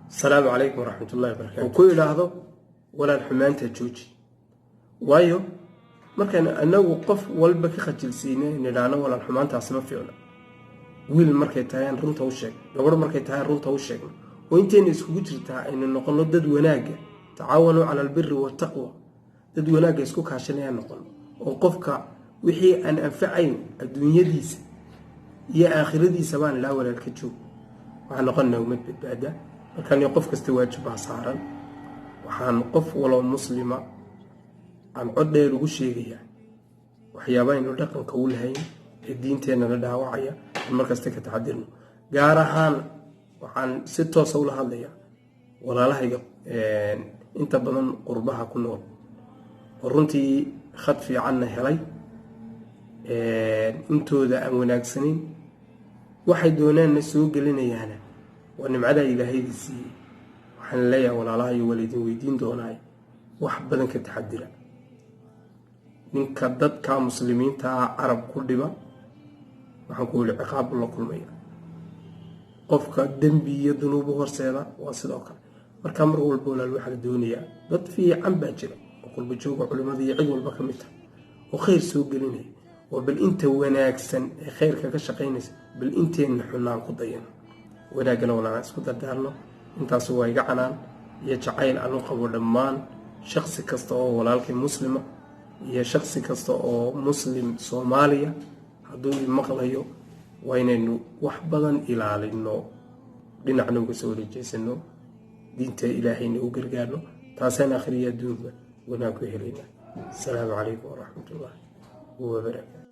Asalaamu calaykum waraxmatullahi wabarakatu. Oo ku idhaahdo, "Walaal, xumaanta jooji." Waayo, markaan anagu qof walba ka khajilsiinay, nidhaahno, "Walaal, xumaantaasi ma fiicno," wiil markay tahay aan runta u sheegno, gabadho markay tahay aan runta u sheegno, oo intayna iskugu jirtaa aynu noqono dad wanaagga, tacaawanuu cala albiri waltaqwa, dad wanaagga isku kaashanayaan noqono, oo qofka wixii aan anfacayn adduunyadiisa iyo aakhiradiisa baan ilaa, "Walaal, ka joog," waxaan noqonaa ummad badbaada. Markaan qof kasta waajib baa saaran. Waxaan qof waloo muslima aan cod dheer ugu sheegayaa waxyaabaaynu dhaqanka u lahayn ee diinteennana dhaawacaya aan markasta ka taxadirno. Gaar ahaan waxaan si toosa ula hadlayaa walaalahayga inta badan qurbaha ku nool, oo runtii khad fiicanna helay, intooda aan wanaagsanayn waxay doonaanna soo gelinayaana waa nimcadaa ilaahayda siiyey. Waxaan leeyahay, walaalahayo, waa laydin weydiin doonaay, wax badan ka taxadira. Ninka dadka muslimiinta ah carab ku dhiba, waxaan ku yidhi, ciqaab la kulmaya. Qofka dembi iyo dunuubu horseeda waa sidoo kale. Marka mar walba, walaal, waxaa la doonayaa, dad fiican baa jira oo qurba jooga, culimmada iyo cid walba ka mid taha, oo khayr soo gelinaya, oo bal inta wanaagsan ee khayrka ka shaqaynaysa, bal inteenna xunaan ku dayano. Wanaaggana, walaalaan, isku dardaarno. Intaas waa iga canaan iyo jacayl aan u qabo dhammaan shaksi kasta oo walaalkay muslima iyo shaksi kasta oo muslim Soomaaliya hadduu i maqlayo. Waa inaynu wax badan ilaalino, dhinacna uga soo wareejeysano, diinta Ilaahayna u gargaarno. Taasaan akhriya adduunka wanaag ku helaynaa. Asalaamu calaykum waraxmatullaahi wabarakaatu.